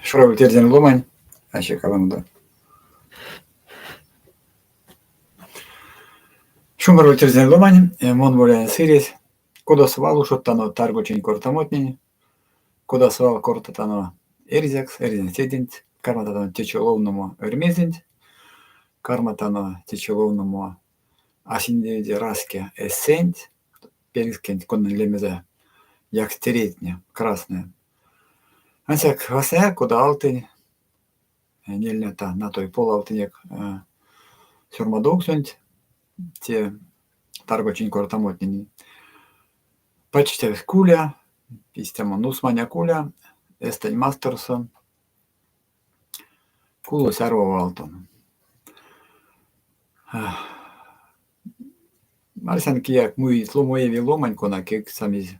Шумбра эрзянь ломанть, ащек аламодо. Шумбра эрзянь ломань, мон молян Сыресь. Кода свал ушодтано таргочинь кортамотнень, кода свал кортатано эрзякс, эрзянседенть, карматано течи ловномо Эрьмезенть, карматано течи ловномо а синдевиде раське эссенть, пелькскенть, конань лемезэ Якстеретне, красные. Ансяк васняяк, кода алтынь, нельнята натой полавтынек сёрмадовксонть те таргочинь кортамотненень. Пачтявсь куля, истямо нусманя куля, Эстэнь масторсо кулось Арво Валтон. Арсян, кияк муить муеви ломань, кона кевкстьсамизь,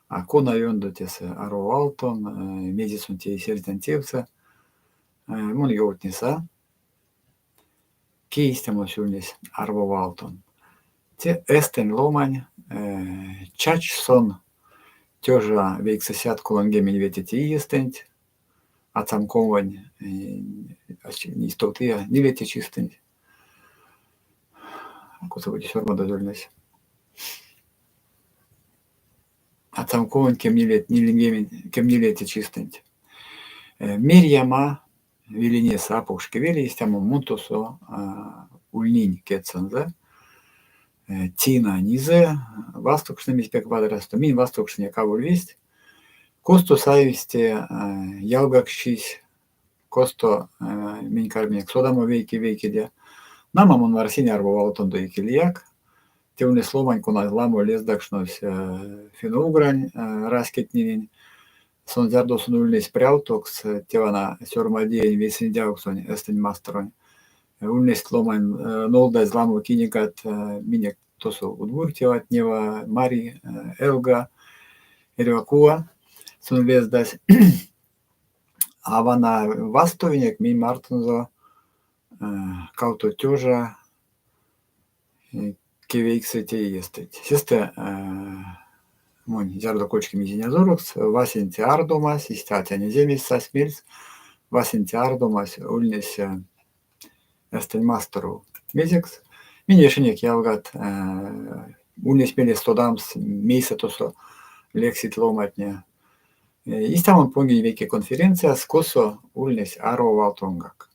а кона ёндо тесэ Арво Валтон, мезе сон тейсь эрзянь тевсэ. Мон ёвтнеса, кие истямось ульнесь Арво Валтон. Те эстэнь ломань, чачсь сон 1935 иестэнть, ацамковонь истовтыя нилеце чистэнть. Косо бути сёрмадозь ульнесь. Ацамковонь кемнилеце чистэнть. Мерьяма велинесэ а покшке веле истямо мон тосо ульнинь кедьсэнзэ. Тина низэ вастокшнымизь пек вадрясто. Минь вастокшнынек аволь весть. Косто саевсь те ялгаксчись, косто минь карминек содамо вейке-вейкеде. Нама, мон арсинь Арво Валтондо икелеяк. Те ульнесь ломань, кона ламо лездакшнось финно-угрань раськетненень. Сон зярдо сон ульнесь прявтокс, те вана сёрмадеень вейсэндявксонь Эстэнь масторонь. Ульнесть ломань, нолдазь ламо кинигат минек тосо Удмуртияватнева, Мари Элга, эрьва кува сон лездась. А вана вастовинек минь мартонзо кавто тёжа кевейксэце иестэнть. Сестэ монь зярдо кочкимизь инязорокс, васенце ардомась, истя атянь сась мельс, васенце ардомась ульнесь Эстэнь масторов. Мезекс? Минь вешинек ялгат, ульнесь мелесь содамс, мейсэ тосо лексить ломантне. Истямо понгинь вейке конференцияс, косо ульнесь Арво Валтонгак.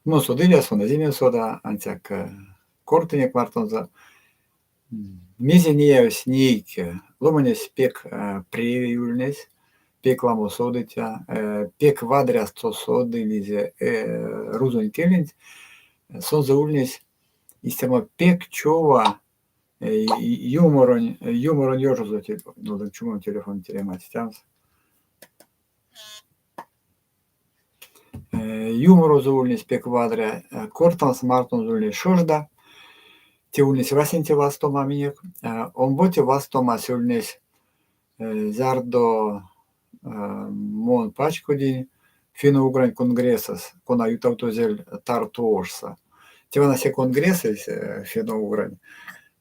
Мон содылия, сон эзимем сода, ансяк кортынек мартонзо. Мезе неявсь нейке, ломанесь пек превей ульнесь, пек ламо содыця, пек вадрясто содылизе рузонь келенть. Сонзэ ульнесь истямо пек чова юморонь юморонь ёжозо. Чумом телефон теремат стямс. Юморозо ульнесь пек вадря, кортамс мартонзо ульнесь шожда. Те ульнесь васенце вастома минек. Омбоце вастомась ульнесь, зярдо мон пачкодинь финно-угрань конгрессэс, кона ютавтозель Тарту ошсо. Те вана се конгрессэсь финно-угрань,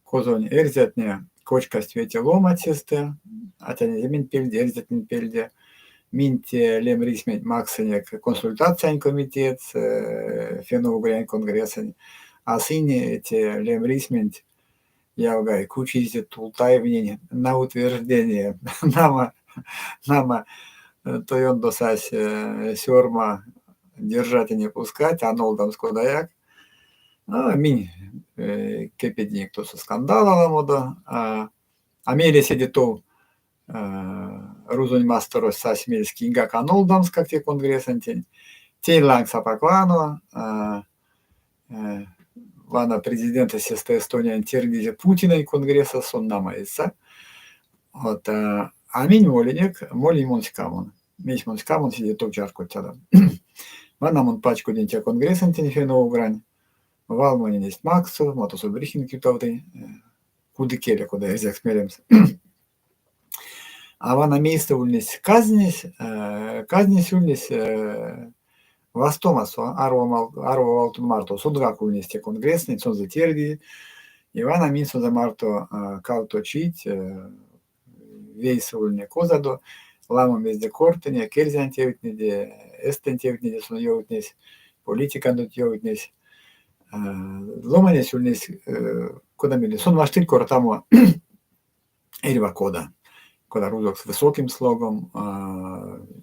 козонь эрзятне кочкасть вете ломанть сестэ, атянь-эземень пельде, эрзятнень пельде. Минь те лемрисьменть максынек консультациянь комитетс, финно-угрань конгрессэнь, а сынь те лемрисьменть ялгай кучизь Тултаевнень на утверждение. Нама, нама, то ёндо сась сёрма держать и не пускать, а нолдамс кодаяк. А минь кепединек тосо скандал аламодо, а мейле седе тов рузонь масторось сась мельс киньгак а нолдамскак те конгрессэнтень. Тень лангс апак вано, вана президентэсь сестэ Эстониянь тердизе Путинэнь конгрессэс, сон нама эзь са. Вот, а минь молинек, молинь мон ськамон. Мейсь мон ськамон, седе тов чарькодтядо. Вана мон пачкодинь те конгрессэнтень финно-угрань. Вал монень эзть максо, мартосо брифинг ютавтынь, кудыкеле, кода эрзякс меремс. А вана мейстэ ульнесь казнесь, казнесь ульнесь вастомасо Арво Валтон марто. Сонгак ульнесь те конгрессэнть, сонзэ тердизь. И вана минь сонзэ марто кавто чить вейсэ ульнек озадо. Ламо мезде кортынек, эрзянь тевтнеде, эстэнь тевтнеде сон ёвтнесь, политикадонть ёвтнесь. Ломанесь ульнесь, кода мейле, сон маштыль кортамо эрьва кода, кода рузокс высоким слогом,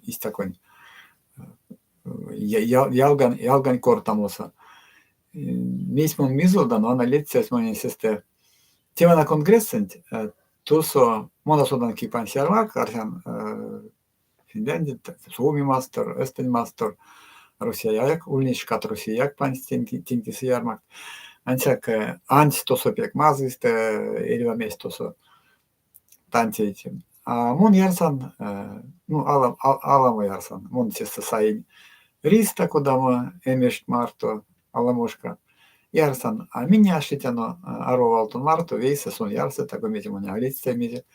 истяконь ялгань кортамосо. Мейсь мон мизолдан, вана лецясь монень сестэ те вана конгрессэнть, тосо мон а содан ки пансь ярмак, арсян, Финляндия, Суоми мастор, Эстэнь мастор, Россияяк ульнесь шкат, Россияяк пансь тень кисэ ярмакт. Ансяк андсь тосо пек мазыйстэ, эрьва мезть тосо тантейть. А мон ярсан, ну, аламо ярсан. Мон сестэ саинь рис та-кодамо эмежть марто аламошка. Ярсан. А минь аштетяно Арво Валтон марто вейсэ, сон ярсы, таго мезе монь а лецтяви мезе.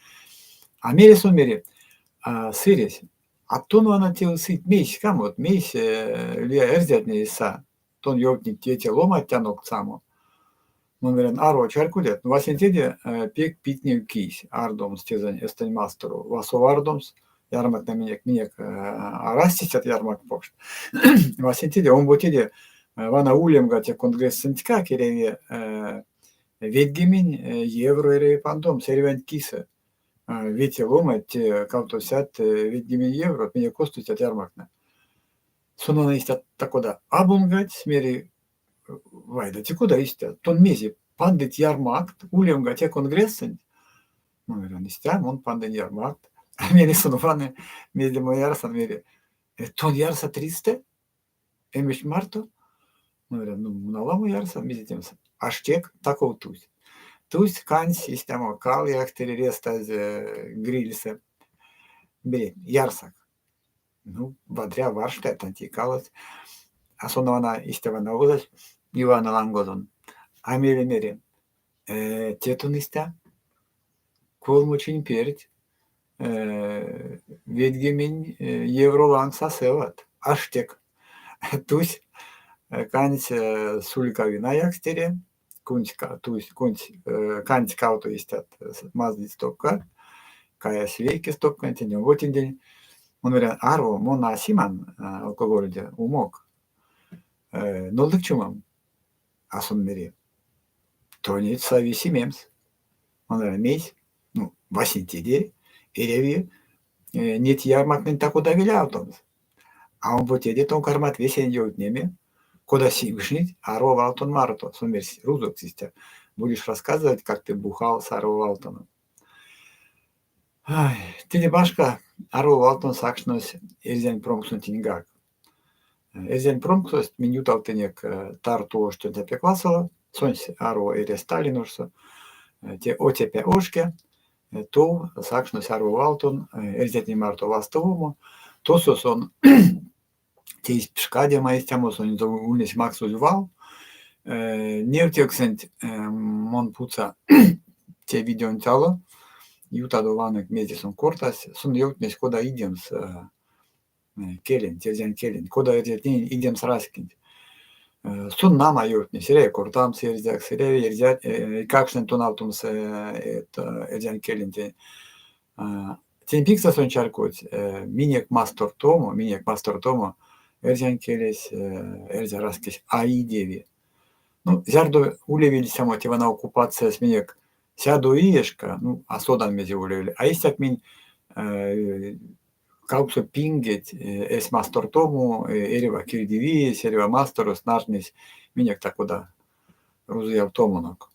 А мейле сон мери: Сыресь, а тон вана те сыть мейсь ськамот, мейсь лия эрзятне эзть са? Тон ёвтнить тетя ломантянок само. Мон мерян: Арво, чарькодят, васенцеде пек питнев кись ардомс тезэнь эстень масторов. Васов ардомс, ярмактне минек арасть истят ярмакт покшт. Васенцеде, омбоцеде, вана улемга те конгрессэнтькак эряви ведьгемень евро эряви пандомс эрьванть кисэ. Вете ломанть, те кавтосядт ведьгемень евро, минек косто истят ярмактне? Сон вана истя та-кода абунгадсь, мери: Вай, да те кода истя? Тон мезе, пандыть ярмакт улемга те конгрессэнть? Мон мерян: истя, мон пандынь ярмакт. А мейле сон ваны, мейле мон ярсан, мери: Тон ярсат ристэ? Эмежть марто? Мон мерян: ну, аламо ярсан, мезе темс. Аштек, таков тусь. Тусь, кандсь истямо кал якстере рестазь грильсэ. Мери: ярсак. Ну, вадря, варштая, тантей калось. А сон вана истя вана озась и ваны лангозон. А мейле мери: те тон истя? Колмо чинь перть ведьгемень евро лангс а сэват. Аштек. Тусь, кандсь сулька вина якстере, тусь, кандсь кавто истят мазый стопкат, каясь вейке стопкантень, омбоцентень. Мон мерян: Арво, мон а симан алкогольде, умок. Нолдык чумом. А сон мери: Тонеть сави симемс. Мон мерян: мейсь? Ну, васенцеде эряви неть ярмактнень та-кода велявтомс. А омбоцеде тон кармат весень ёвтнеме, кода симкшнить Арво Валтон марто. Сон мерсь рузокс истя: Будешь рассказывать, как ты бухал с Арво Валтоном. Ай, теде башка, Арво Валтон сакшнось эрзянь промксонтеньгак. Эрзянь промксось минь ютавтынек Тарту оштонть а пек васоло, сонсь Арво эрясь Таллин ошсо, те Отепя ошке, тов сакшнось Арво Валтон эрзятнень марто вастовомо. Тосо сон тейсь пшкадема истямо, сонзэ ульнесь максозь вал. Невтевксэнть мон путса те видеонть ало. Ютадо ванынк, мезе сон кортась. Сон ёвтнесь, кода идемс келенть, эрзянь келенть, кода эрзятненень идемс раськенть. Сон нама ёвтнесь, эряви кортамс эрзякс, эряви эрзят эйкакштнень тонавтомс эрзянь келентень. Тень пиксэ сон чарькодсь, минек мастортомо эрзянь келесь, эрзя раськесь а идеви. Ну, зярдо улевель истямо те вана оккупациясь минек сядо иешка, ну, а содан мезе улевель, а истяк минь кавксо пингеть эсь мастортомо, эрьва кирдивиесь, эрьва масторось нардтнесь минек та-кода рузыявтомонок.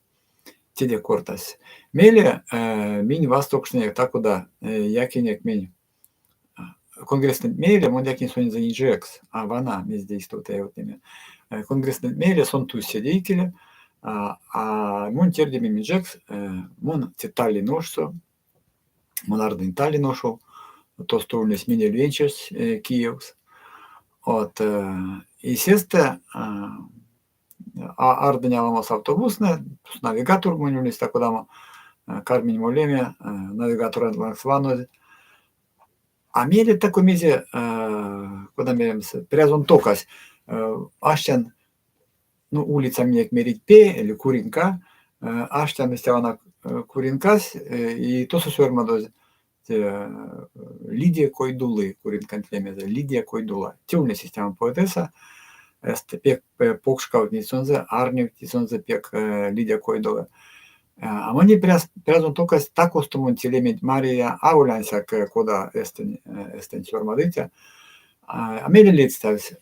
Теде кортась. Мейле минь вастокшнынек та-кода якинек минь конгресстэнть мейле, мон якинь сонензэ инжекс, а вана мезде истовта ёвтнеме. Конгресстэнть мейле сон тусь седе икеле, а монь тердимим инжекс, мон те Таллин ошсо, мон ардынь Таллин ошов, тосто ульнесь менель венчась Киевс. Вот, и сестэ ардынь аламос автобуснэ, навигатор монь ульнесь та-кодамо, карминь молеме, навигаторонть лангс ванозь. А мейле тако мезе, кода меремс, прязон токась. Аштян, ну, улица минек мерить Пе или Куринка, аштян истя вана куринкась, и тосо сёрмадозь. Те Лидия Койдулы куринканть лемезэ, Лидия Койдула. Те ульнесь истямо поэтесса, пек покшкавтнить сонзэ, арневтить сонзэ пек Лидия Койдула. А монь прязон токась та-косто монь те лементь мария, аволь ансяк кода эстэнь сёрмадыця. А мейле ледстявсь.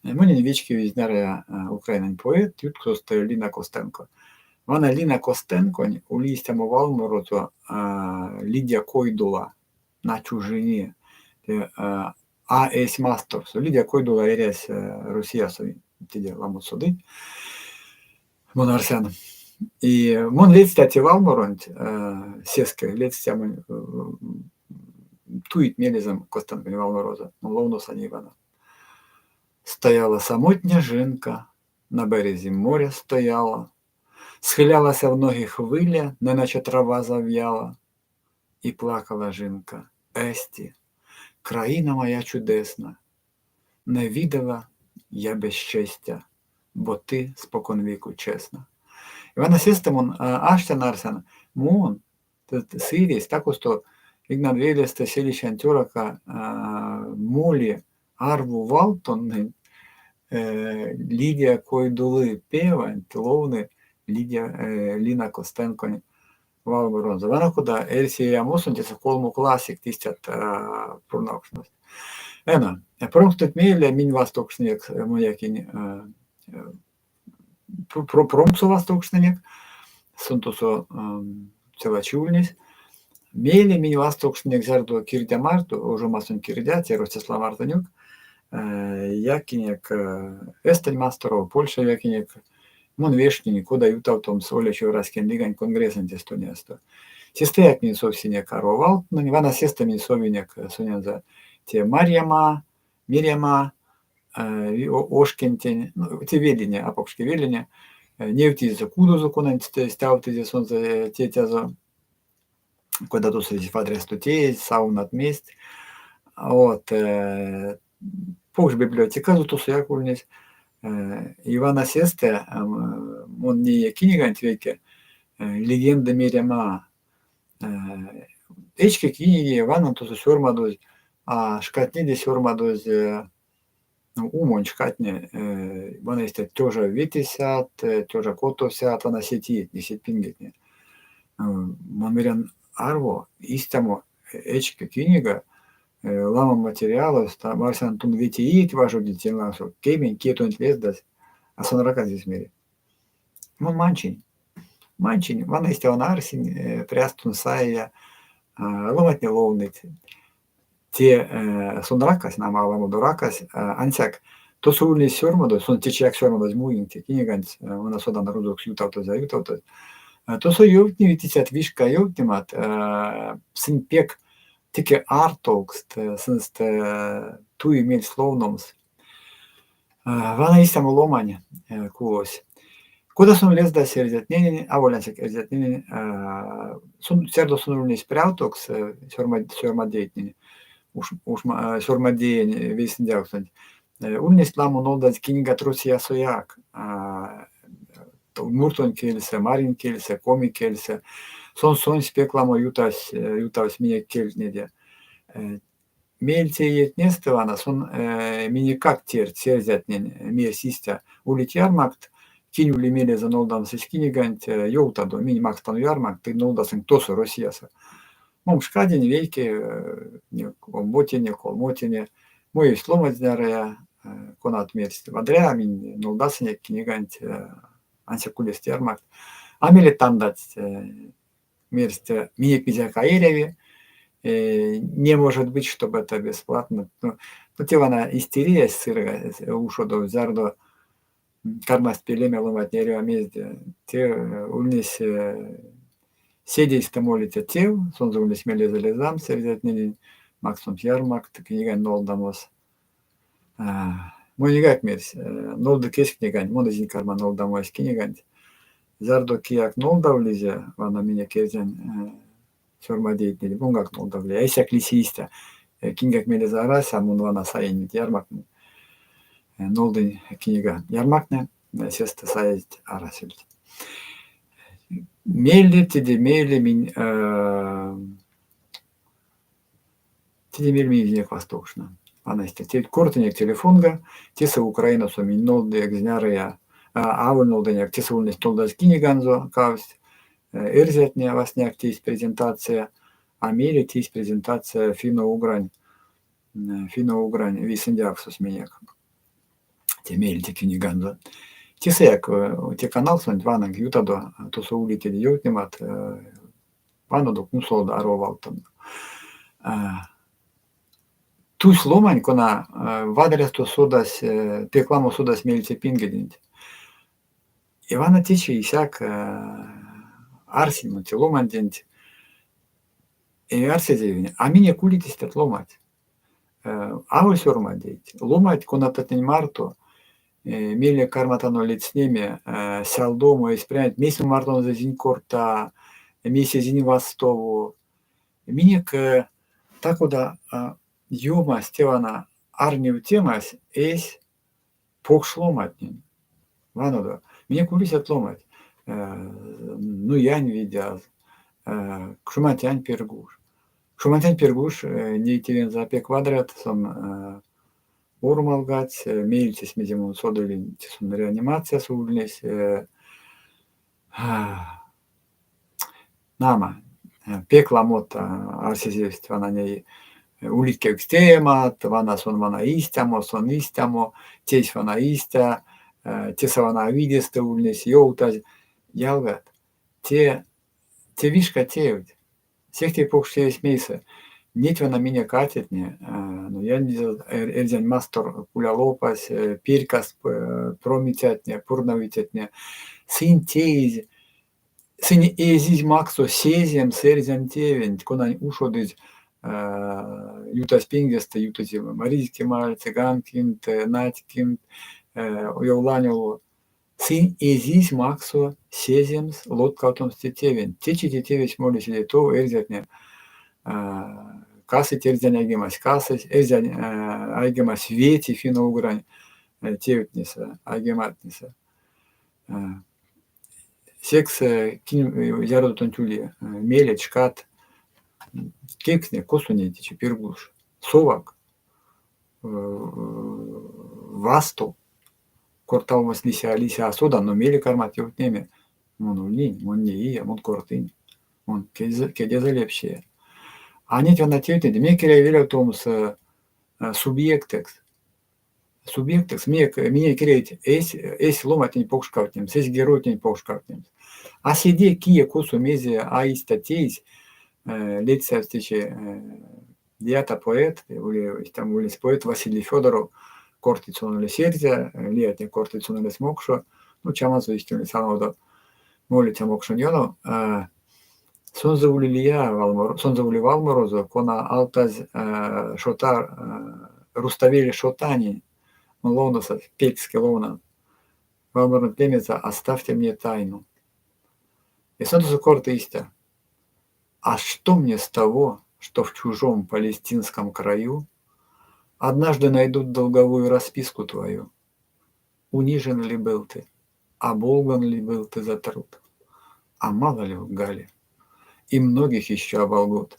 Монень вечкеви знярыя украинань поэтт, ютксост Лина Костенко. Вана Лина Костенконь ули истямо валморозо Лидия Койдула "На чужине", а эсь масторсо. Лидия Койдула эрясь Россиясо, теде ламот содыть, мон арсян. И мон ледстия те валморонть, сеске ледстия, монь туить мелезэм Костенконь валморозо, мон ловноса ней вана. Стояла самотня жінка, на березі моря стояла, схилялася в ноги хвиля, неначе трава зав'яла. І плакала жінка: Есті, країна моя чудесна, не відала я безчестя, бо ти споконвіку чесна. И вана сестэ мон аштян арсян, мон сыресь та-косто Игнадвелестэ селищань цёрака моли Арво Валтоннэнь Лидия Койдулы певанть ловны Лидия Лина Костенконь валморонзо. Вана кода эрси эрямосонть тесэ колмо классикть истят пурнавкшность. Эно, промкстонть мейле минь вастокшнынек мон якинь промксо вастокшнынек, сон тосо цела чи ульнесь. Мейле минь вастокшнынек зярдо Кирдя марто, ожомасонть Кирдя, те Ростислав Мартынюк, якинек Эстэнь масторов, Польшав якинек. Мон вешнинь, кода ютавтомс Олячив раськень лигань конгрессэнть Эстониясто. Сестэяк минь совсинек Арво Валтононь, вана сестэ минь совинек сонензэ те Марьяма, Миряма ошкентень, ну, те велине, апокшке велине, невтизе кудозо, конань стявтызе сонзэ тетязо, кода тосо вадрясто теезь, саунат месть. Вот. Покш библиотеказо тосояк ульнесь. И вана сестэ мон неия киниганть вейке "Легенда Мерема". Эчке киниге, ванан тосо сёрмадозь, а шкатнеде сёрмадозь, ну, умонь шкатне, вана истят тёжа ветесядт, тёжа котосядт, вана сеть иетне, сеть пингетне. Мон мерян: Арво, истямо эчке кинига, ламо материалось, арсян, тон вете иеть важодить тень лангсо, кемень, кие тонеть лездась, а сон раказесь мери: Мон манчинь. Манчинь, вана истя вана арсинь, прястон саия, ломантне ловныть. Те сон ракась, нама, аламодо ракась, ансяк тосо ульнесь сёрмадозь, сон течияк сёрмадозь муинь те киниганть, мон а содан, рузокс ютавтозь, а ютавтозь. Тосо ёвтневить истят вишка ёвтнемат, сынь пек теке артовкст, сынст туи мельс ловномс. Вана истямо ломань кулось. Кода сон лездась эрзятненень, аволь ансяк эрзятненень, сон зярдо сон ульнесь прявтокс сёрмадейтнень, уш сёрмадеень вейсэндявксонть, ульнесть ламо нолдазь кинигат Россиясояк, удмуртонь кельсэ, маринь кельсэ, коми кельсэ. Сон сонсь пек ламо ютась, ютавтсь минек кельтнеде. Меельце иетнестэ вана сон минекак тердсь эрзятнень, мерсь истя: улить ярмакт, кинь ули мелезэ нолдамс эсь киниганть, ёвтадо, минь макстано ярмакт ды нолдасынк тосо, Россиясо. Мон пшкадинь вейке, омботене, колмотене. Муевсть ломанть знярыя, конат мерсть: вадря, минь нолдасынек киниганть, ансяк улест ярмакт. А мейле тандадсть, мерсть: минек мезеяк а эряви, не может быть, чтобы это бесплатно. Ну, те вана истериясь сыргась ушодовсь, зярдо кармасть пелеме ломантне эрьва мезде. Те ульнесь седейстэ молиця тев, сонзэ ульнесь мелезэ лездамс эрзятненень, максомс ярмакт книгань нолдамос. Моньгак мерсь: нолдык эсь книганть, мон эзинь карма нолдамо эсь книганть. Зярдо кияк нолдавлизе, вана минек эрзянь сёрмадейтнень, монгак нолдавлия. Ансяк лиси истя: киньгак мелезэ арась, а мон вана саинь ярмактнень, нолдынь книга. Ярмактне сестэ саезть арасельть. Мейле, теде мейле минь Теде мейле минь эзинек вастовкшно. Вана истя. Кортынек телефонга, тесэ Украинасо минь нолдынек знярыя, аволь нолдынек, тесэ ульнесть нолдазь киниганзо кавсть. Эрзятне васняяк тейсть презентация, а мейле тейсть презентация финно-угрань финно-угрань вейсэндявксось минек. Те мейле те киниганзо. Тесэяк те каналсонть ванынк, ютадо, тосо улить теде ёвтнемат, ванодо, кунсолодо Арво Валтон. Тусь ломань, кона вадрясто содась, пек ламо содась меельце пингеденть. И вана течи исяк арсинь мон те ломанденть, и арсезевинь, а минек улить истят ломанть. Аволь сёрмадейть, ломанть, конатнень марто мейле карматано ледстнеме, сялдомо эсь прянть, мейс мартонзо эзинь корта, мейс эзинь вастово. Минек та-кода ёмась те вана арневтемась эсь покш ломантнень. Ванодо, минек улить истят ломанть: Нуянь Видяз, Кшуманцянь Пергуш. Кшуманцянь Пергуш ней тевензэ а пек вадрят, сон ормалгадсь, меельцесь, мезе мон содылинь, те сон реанимациясо ульнесь. Нама, пек ламот арсезевсть вана ней улить кевкстемат, вана сон вана истямо, сон истямо, тейсь вана истя, тесэ вана авидестэ ульнесь ёвтазь. Ялгат, те те вишка тевть. Сехте покш тевесь мейсэ? Неть вана минек атятне, Нуянь Эрзянь Мастор кулялопась, перькаст промицятне, пурнавицятне, сынь теизь, сынь эзизь максо сеземс эрзянь тевенть, конань ушодызь ютазь пингестэ, ютызь Маризь Кемаль, Цыганкин, Надькин, Йовлань Оло. Сынь эзизь максо сеземс, лоткавтомс те тевенть. Течи те тевесь моли седе тов, эрзятне касыть, эрзянь айгемась кассь, эрзянь айгемась вети финно-угрань тевтнесэ, айгематнесэ. Секс кинь зярдо тонть ули мелеть, шкат, кевкстнек, косо ней течи Пергуш? Совак, васток. Кортавомась лиси а лиси, а содан, но мейле кармат ёвтнеме: мон ульнинь, мон неия, мон кортынь, мон кедезэ лепштия. А неть вана тевтнеде минек эряви велявтомс субъектэкс. Субъектэкс минек минек эрявить эсь эсь ломантнень покшкавтнемс, эсь геройтнень покшкавтнемс. А седе кие косо мезе а истя тейсь, ледстявсь течи лията поэт, там ульнесь поэт Василий Федоров, кортыть сон ульнесь эрзя, лиятне кортыть сон ульнесь мокшо, ну чамазо истя ульнесь аламодо молиця мокшонь ёнов. Сонзэ ули лия валморо, сонзэ ули валморозо, кона алтазь Шота Руставели Шотанень. Мон ловноса, пелькске ловнан. Валморонть лемезэ «Оставьте мне тайну». И сон тосо корты истя: А что мне с того, что в чужом палестинском краю однажды найдут долговую расписку твою? Унижен ли был ты, оболган ли был ты за труд? А мало ли лгали, и многих еще оболгут.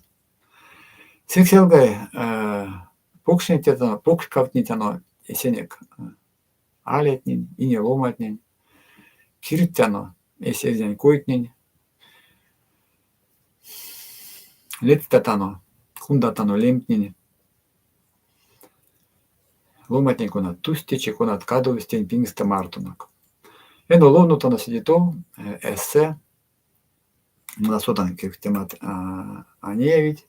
Секс, ялгай, покшнетяно, покшкавтнетяно эсенек алятнень, ине ломантнень, кирдтяно эсь эрзянь койтнень, ледстятано, кундатано лемтнень, ломантнень, конат тусть течи, конат кадовсть тень пингстэ мартонок. Эно ловнотано седе тов эссе, мон а содан кевкстемат а неявить.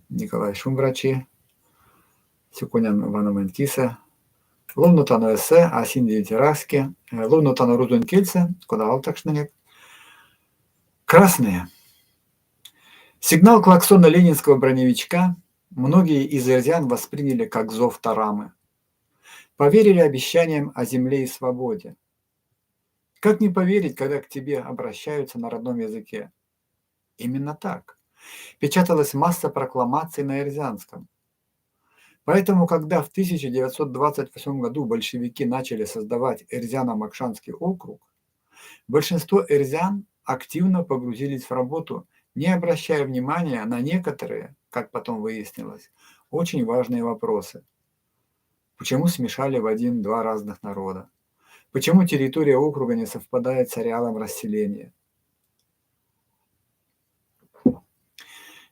Николай, шумбрачи. Сюконян ваноманть кисэ. Ловнотано эссе, а синдевить раське. Ловнотано рузонь кельсэ, кода алтакшнынек. Красные. Сигнал клаксона ленинского броневичка многие из эрзян восприняли как зов Тарамы. Поверили обещаниям о земле и свободе. Как не поверить, когда к тебе обращаются на родном языке? Именно так. Печаталась масса прокламаций на эрзянском. Поэтому, когда в 1928 году большевики начали создавать Эрзяно-Мокшанский округ, большинство эрзян активно погрузились в работу, не обращая внимания на некоторые как потом выяснилось, очень важные вопросы. Почему смешали в один два разных народа? Почему территория округа не совпадает с ареалом расселения?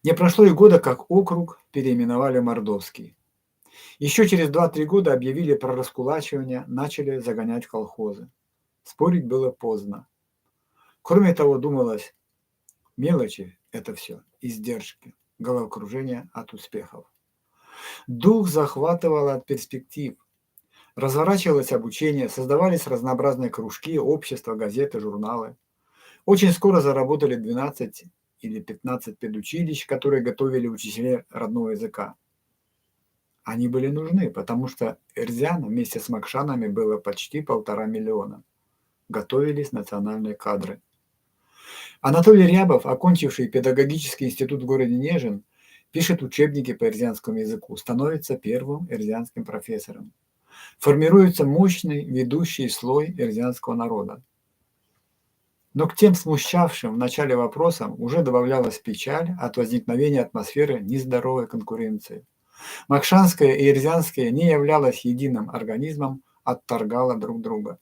Не прошло и года, как округ переименовали в Мордовский. Еще через 2-3 года объявили про раскулачивание, начали загонять колхозы. Спорить было поздно. Кроме того, думалось, мелочи это все, издержки, головокружение от успехов. Дух захватывало от перспектив. Разворачивалось обучение, создавались разнообразные кружки, общества, газеты, журналы. Очень скоро заработали 12 или 15 педучилищ, которые готовили учителей родного языка. Они были нужны, потому что эрзян вместе с мокшанами было почти 1,5 миллиона. Готовились национальные кадры. Анатолий Рябов, окончивший педагогический институт в городе Нежин, пишет учебники по эрзянскому языку, становится первым эрзянским профессором. Формируется мощный ведущий слой эрзянского народа. Но к тем смущавшим в начале вопросам уже добавлялась печаль от возникновения атмосферы нездоровой конкуренции. Мокшанское и эрзянское не являлось единым организмом, отторгало друг друга.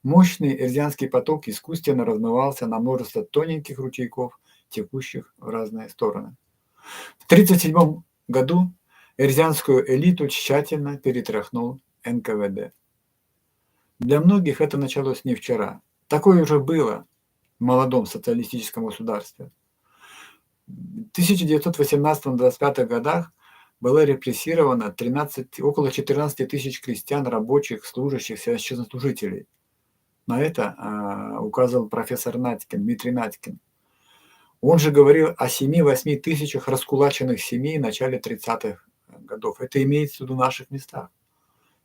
Мощный эрзянский поток искусственно размывался на множество тоненьких ручейков, текущих в разные стороны. В 1937 году эрзянскую элиту тщательно перетряхнул НКВД. Для многих это началось не вчера. Такое уже было в молодом социалистическом государстве. В 1918-25 годах было репрессировано 13, около 14 тысяч крестьян, рабочих, служащих, священнослужителей. На это указывал профессор Надькин, Дмитрий Надькин. Он же говорил о 7-8 тысячах раскулаченных семей в начале 30-х годов. Это имеется в виду в наших местах.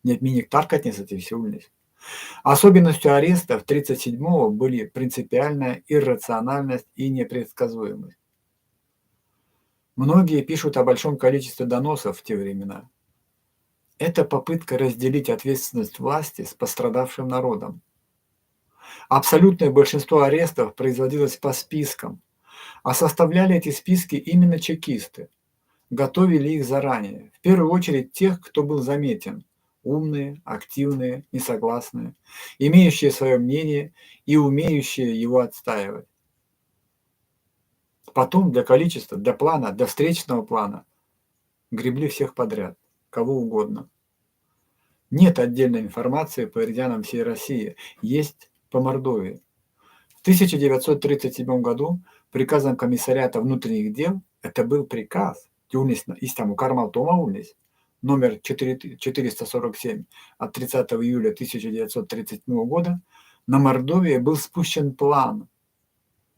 Нет, миник таркатнес все ульнесь. Особенностью ареста в 1937-го были принципиальная иррациональность и непредсказуемость. Многие пишут о большом количестве доносов в те времена. Это попытка разделить ответственность власти с пострадавшим народом. Абсолютное большинство арестов производилось по спискам, а составляли эти списки именно чекисты. Готовили их заранее. В первую очередь тех, кто был заметен. Умные, активные, несогласные, имеющие свое мнение и умеющие его отстаивать. Потом для количества, для плана, для встречного плана гребли всех подряд, кого угодно. Нет отдельной информации по эрзянам всей России, есть по Мордовии. В 1937 году приказом комиссариата внутренних дел, это был приказ, истяму кармавтома ульнесь, номер 447 от 30 июля 1937 года, на Мордовии был спущен план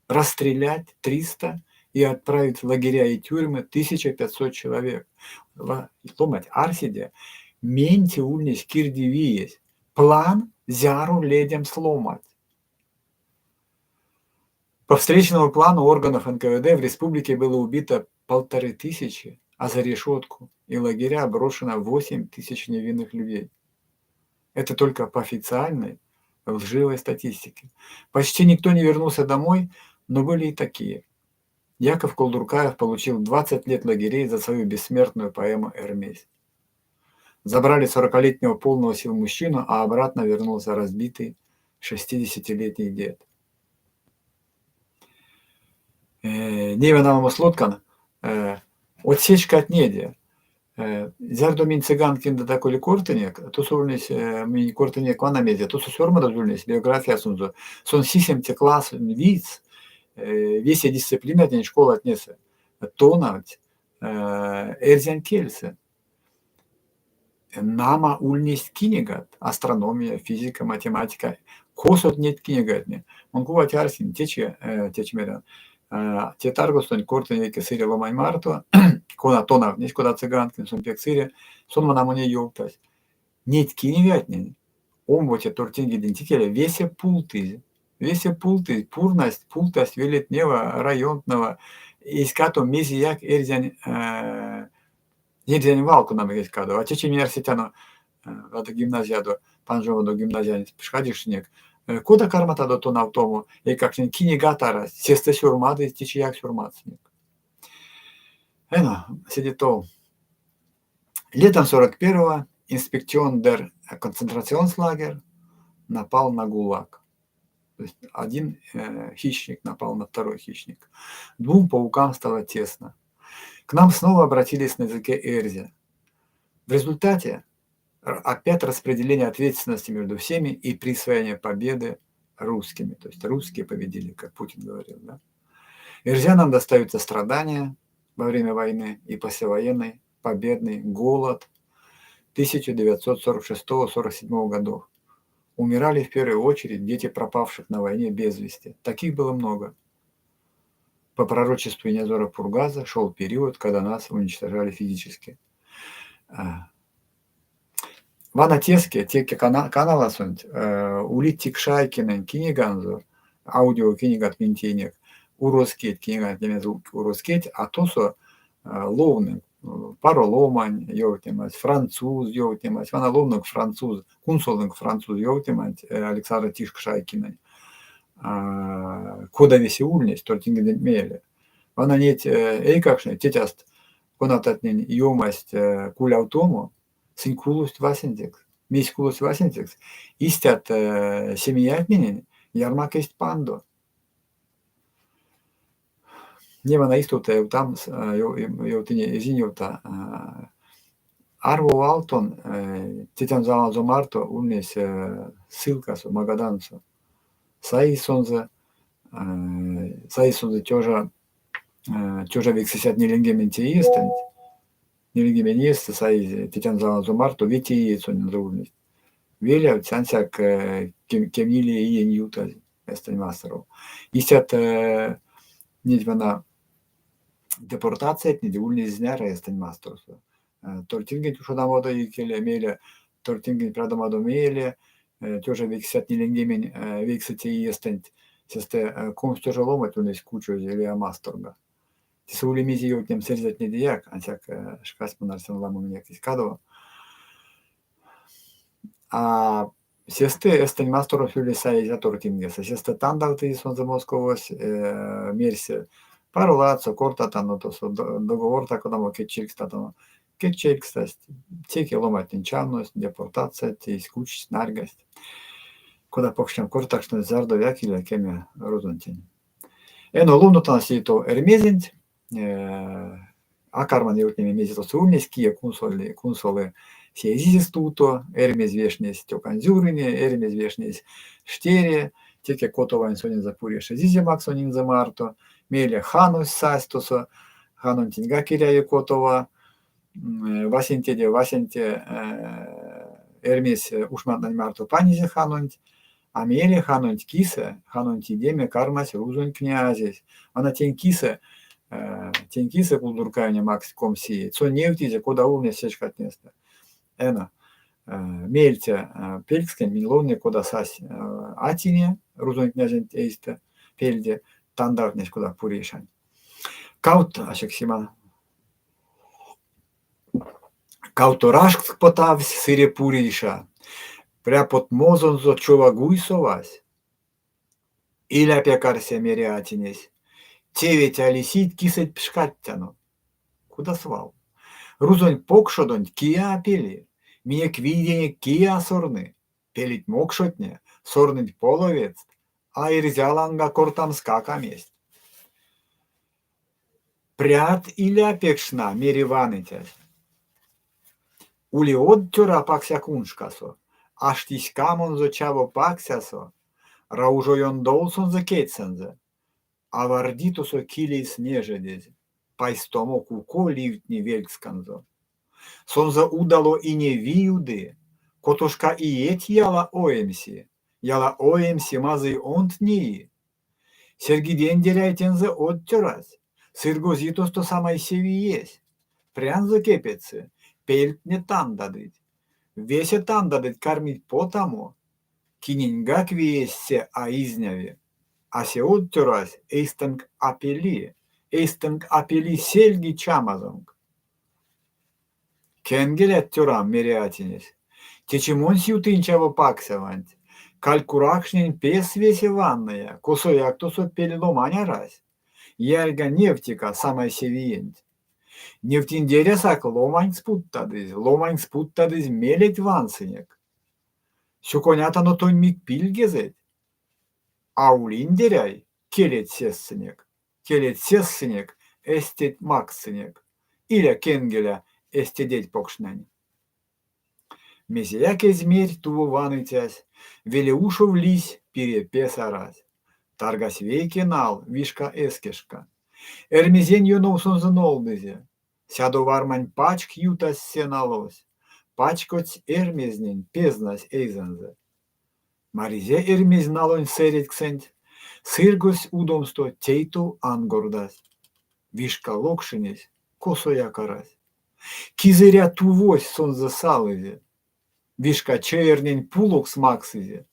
расстрелять 300 и отправить в лагеря и тюрьмы 1500 человек. Ломать арседе, мень те ульнесь кирдивиесь. План зяро ледямс ломать. По встречному плану органов НКВД в республике было убито 1500, а за решетку и лагеря брошено 8000 невинных людей. Это только по официальной лживой статистике. Почти никто не вернулся домой, но были и такие. Яков Кулдуркаев получил 20 лет лагерей за свою бессмертную поэму «Эрмесь». Забрали 40-летнего полного сил мужчину, а обратно вернулся разбитый 60-летний дед. Ней вана ламос лоткан отсечкатнеде. Зярдо минь Цыганкиндэ коли кортынек, тосо ульнесь минь кортынек вана мезде, тосо сёрмадозь ульнесь биографиясонзо. Сон сисемце классонь видьс, весе дисциплинатнень школатнесэ тонавтсь эрзянь кельсэ. Нама ульнесть кинигат: астрономия, физика, математика. Косот неть кинигатне? Мон кувать арсинь, течи, течи мерян, те таргостонть кортынь вейке сыре ломань марто, кона тонавтнесь, кода Цыганкин, сон пек сыре, сон вана монень ёвтась: неть кинигатнень омбоце тортиньгеденть икеле весе пултызь. Весе пултызь, пурнасть, пултасть велетнева, районтнэва, эзь кадо мезеяк эрзянь эрзянь вал, кона эзь кадо. А течи минь арсетяно гимназиядо, панжомадо гимназиянть пшкадекшнинек, кода карматадо тонавтомо эйкакштнень, кинигат арасть, сестэ сёрмадызь, течияк сёрмадсынек. Эно, седе тов. Летом 41-го Inspektion der Konzentrationslager напал на ГУЛАГ. То есть один хищник напал на второй хищник. Двум паукам стало тесно. К нам снова обратились на языке эрзя. В результате опять распределение ответственности между всеми и присвоение победы русскими. То есть русские победили, как Путин говорил. Да? Эрзянам достаются страдания во время войны и послевоенный победный голод 1946-47 годов. Умирали в первую очередь дети пропавших на войне без вести. Таких было много. По пророчеству Инязора Пургаза шел период, когда нас уничтожали физически. Вана теске, теке каналасонть, улить Тикшайкинэнь киниганзо, аудиокинигат минь теинек, Уроскеть киниганть лемезэ Уроскеть, а тосо ловнынк паро ломань ёвтнемась, француз ёвтнемась, вана ловнынк француз, кунсолынк француз ёвтнеманть Александра Тишкшайкинэнь. Кода весе ульнесь, тортингеденть мейле. Вана неть эйкакштне, тетяст, конататнень ёмасть кулявтомо, сынь кулость васенцекс. Мейс кулость васенцекс? Истят семиятненень ярмак эзть пандо. Не вана истовта ёвтамс, ёвтыне, эзинь ёвта. Арво Алтон тетянзо-аванзо марто ульнесь ссылкасо, Магадансо. Саизь сонзэ, саизь сонзэ 1940 иестэнть, ниленьгемень иестэ саизь тетянзо-аванзо марто, вете иеть сонензэ ульнесть. Велявтсь ансяк кемнилее иень ютазь эстэнь масторов. Истят неть вана депортациятнеде ульнесть зняро эстэнь масторсо. Тортингенть ушодомадо икеле, мейле тортингенть прядомадо мейле, 1949 иестэнть сестэ 20 ломанть ульнесть кучозь лия масторга. Тесэ ули мезе ёвтнемс эрзятнедеяк, ансяк шкась мон арсян ламо минек эзь кадово. А сестэ эстэнь масторов ульнесь саезь тортингесэ. Сестэ тандавтызь сонзэ Московось, мерсь паро ладсо кортатано тосо, договор та-кодамо кедьчелькстатано. Кедьчелькстасть, теке ломантнень чавность, депортация тейсть, кучсть, нарьгасть. Кода покштям кортакшнось, зярдояк иля кеме рузонтень. Эно ловнотано седе тов Эрьмезенть, а карман ёвтнеме, мезе тосо ульнесь, кие кунсолы, кунсолы се эзизе стувто, Эрьмезь вешнесь тёканзюрыне, Эрьмезь вешнесь штере, теке Котовань сонензэ Пуреш эзизе максо нинзэ марто. Мейле ханось сась тосо, ханонтеньгак эряви Котова. Васенцеде васенце Эрьмезь ушмантнэнь марто панизе ханонть, а мейле ханонть кисэ, ханонть идеме кармась рузонь князесь. Вана тень кисэ, тень кисэ Кулдуркайне макссть 20 иеть. Сон невтизе, кода ульнесь се шкатнестэ. Эно, меельце пелькскенть минь ловнынек, кода сась атине рузонь князенть эйстэ пельде, тандавтнесь кода Пурейшань. Кавто, ащек симан. Кавто рашкс потавсь сыре Пурейша, пряпотмозонзо чова гуй совась. Иля пек арсе, мери атинесь, теветь а лисить, кисэть пшкадтяно. Кода свал. Рузонь покшодонть кие а пели, минек вийденек кие а сорны. Пелить мокшотне, сорныть половецт, а эрзя ланга кортамскак а мезть. Прят иля пек шна, мери ваныцясь. Ули од цёра пакся куншкасо, ашти ськамонзо чаво паксясо, раужо ёндол сонзэ кедьсэнзэ, аварди тосо килейс нежедезь, пайстомо куко ливтни вельксканзо. Сонзэ удало ине вий уды, котошка иеть яла оймси, яла оймси, мазый онт неи. Серьгединдеряй тензэ од цёрась, сыргози тосто самай се виесь, прянзо кепедьсы, пельтне тандадыть. Весе тандадыть, кармить потамо, киненьгак виесь се а изняви. А се од цёрась эйстэнк а пели, эйстэнк а пели, сельги чамазонк. Кенгелят, цёрам, мери атинесь, течи монсь ютынь чаво паксяванть, калькуракшнэнь пес весе ванныя, косояк тосо пель ломань арась. Ярьга невтика самай се виенть. Невтиндерясак, ломанькс путтадызь, ломанькс путтадызь, мелеть вансынек. Сюконятано тонь мик пильгезэть. А улиндеряй, келеть сезьсынек, келеть сезьсынек, эстеть макссынек. Иля кенгеле эстедеть покштнэнь. Мезеяк эзь мерь туво ваныцясь, веле ушов лиссь, пире пес арась. Таргась вейке нал, вишка эскешка. Эрьмезень ёнов сонзэ нолдызе. Сядо вармань пачк ютась се налось, пачкодсь Эрьмезнень, пезнась эйзэнзэ. Маризе Эрьмезь налонь сэредьксэнть, сыргозсь удомсто, тей-тов ангордась. Вишка локшинесь косояк арась. Кизыря тувось сонзэ салызе, вишка чеернень пулокс максызе.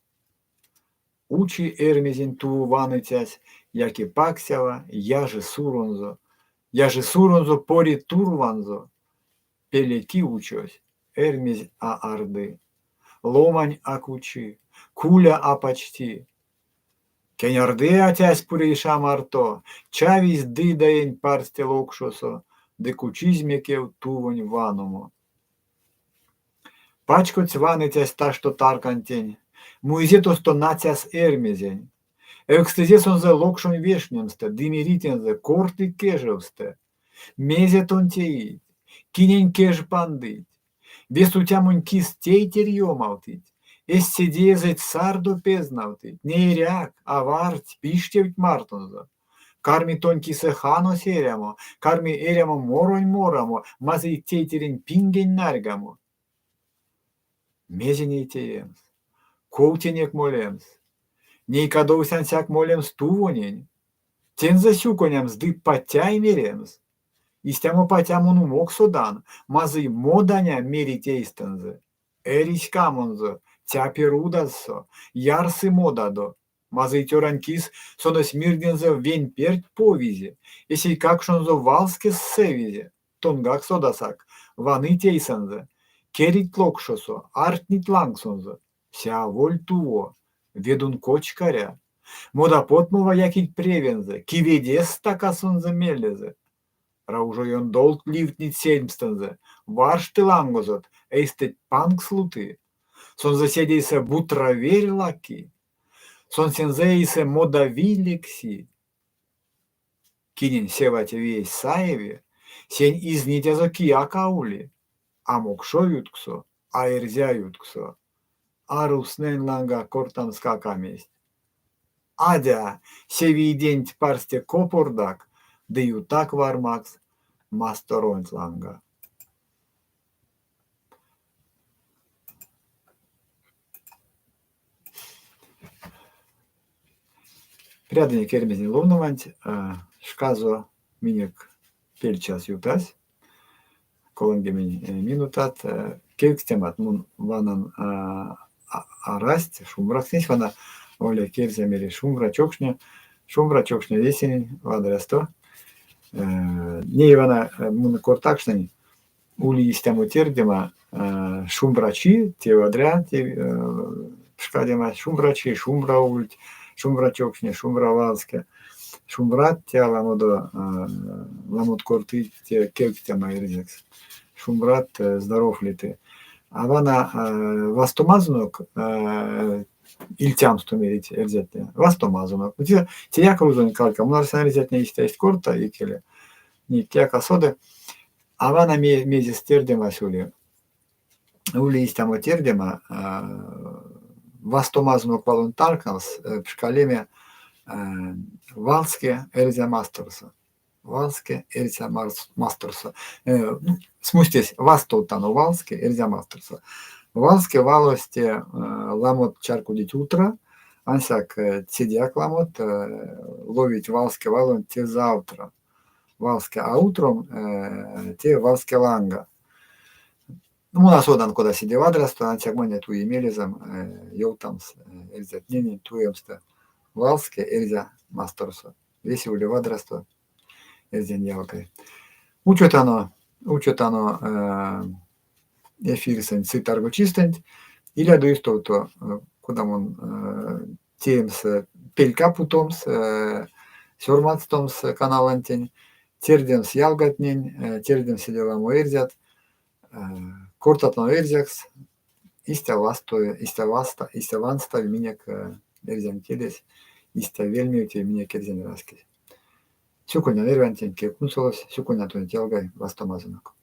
Учи Эрьмезень туво ваныцясь, яки паксява, яжи суронзо, яжи суронзо, пори турванзо. Пелеки учось, Эрьмезь а арды, ломань а кучи, куля а пачти. Кенярды атясь Пурейша марто, чавизь Дыдаень парсте локшосо ды кучизь мекев тувонь ваномо. Пачкодсь ваныцясь ташто таркантень, муизе тосто нацяс Эрьмезень. Эвкстызе сонзэ локшонь вешнемстэ ды мери тензэ, корты кежевстэ: Мезе тон теить? Кинень кеж пандыть? Ве сутямонь кис тейтерь ёмавтыть, эсь седеезэть сардо пезнавтыть, ней эряк, авардть, пиштевть мартонзо. Карми тонь кисэ ханось эрямо, карми эрямо моронь морамо, мазый тейтерень пингень нарьгамо. Мезе ней теемс? Ков тенек молемс? Ней кадовсь ансяк молемс тувонень, тензэ сюконямс ды патяй меремс. Истямо патя мон умок содан, мазый моданя мерить эйстэнзэ. Эри ськамонзо, цяпи рудазсо, ярсы модадо. Мазый цёрань кис сон эсь мирдензэ веньперть повизе, эсь эйкакшонзо валскес сэвизе. Тонгак содасак, ваныть эйсэнзэ, керить локшосо, ардтнить лангсонзо. Се аволь туво, ведун кочкаря. Мода потмова якить превензэ, киведе стака сонзэ мелезэ. Раужо ёндолт ливтнить сельмстэнзэ, варшты лангозот, эйстэть панкс луты. Сонзэ седейсэ бутра верь лаки, сонсензэ эйсэ модавий лекси. Кинень севате виесь саеви, сень изнитязо кияк а ули, а мокшо ютксо, а эрзя ютксо. А рузтнэнь ланга кортамскак а мезть. Адя, се вийденть парсте копордак ды ютак вармакс масторонть ланга. Прядынек Эрьмезень ловноманть. Шказо минек пельчас ютась, 30 минутат. Кевкстемат мон ванан арасть. Шумбракстнесь вана Оля Керзя мери шумбра чокшне, шумбра чокшне весенень вадрясто. Ней вана мон кортакшнынь, ули истямо тердема шумбрачи, те вадря, те пшкадема, шумбрачи, шумбра ульть, шумбра чокшне, шумбра валске. Шумбрат те аламодо ламот кортыть те кевкстема эрзякс. Шумбрат, здоров ли ты? А вана вастомазонок ильтямсто мерить эрзятне. Вастомазонок. Теяк рузонь калька. Мон арсян эрзятне истя эзть корта икеле. Кияк а соды. А вана мезес тердемась ули. Ули истямо тердема вастомазонок валонь таркас пшкалеме валске Эрзя Масторсо. Валске Эрзя Масторсо. Смустесь вастовтано валске Эрзя Масторсо. Валске валось те ламот чарькодить утро, ансяк седеяк ламот ловить валске валонть те завтра. Валске, а утром те валске ланга. Мон а содан, кода седе вадрясто, ансяк монь туи мелезэм ёвтамс эрзятненень туемстэ валске Эрзя Масторсо. Весе ули вадрясто, эрзянь ялгай. Учотано, учотано эфирсэнть сы таргочистэнть. Илядо истовто, кода мон теемс пелька путомс, сёрмадстомс каналонтень. Тердемс ялгатнень, тердемс седе ламо эрзят, кортатано эрзякс, истя вастови, истя васта, истя ванстови минек эрзянь келесь, истя вельми минек эрзянь раськесь. Сюконян эрьвантень, кие кунсолось, сюконян тонеть, ялгай, вастомазонок.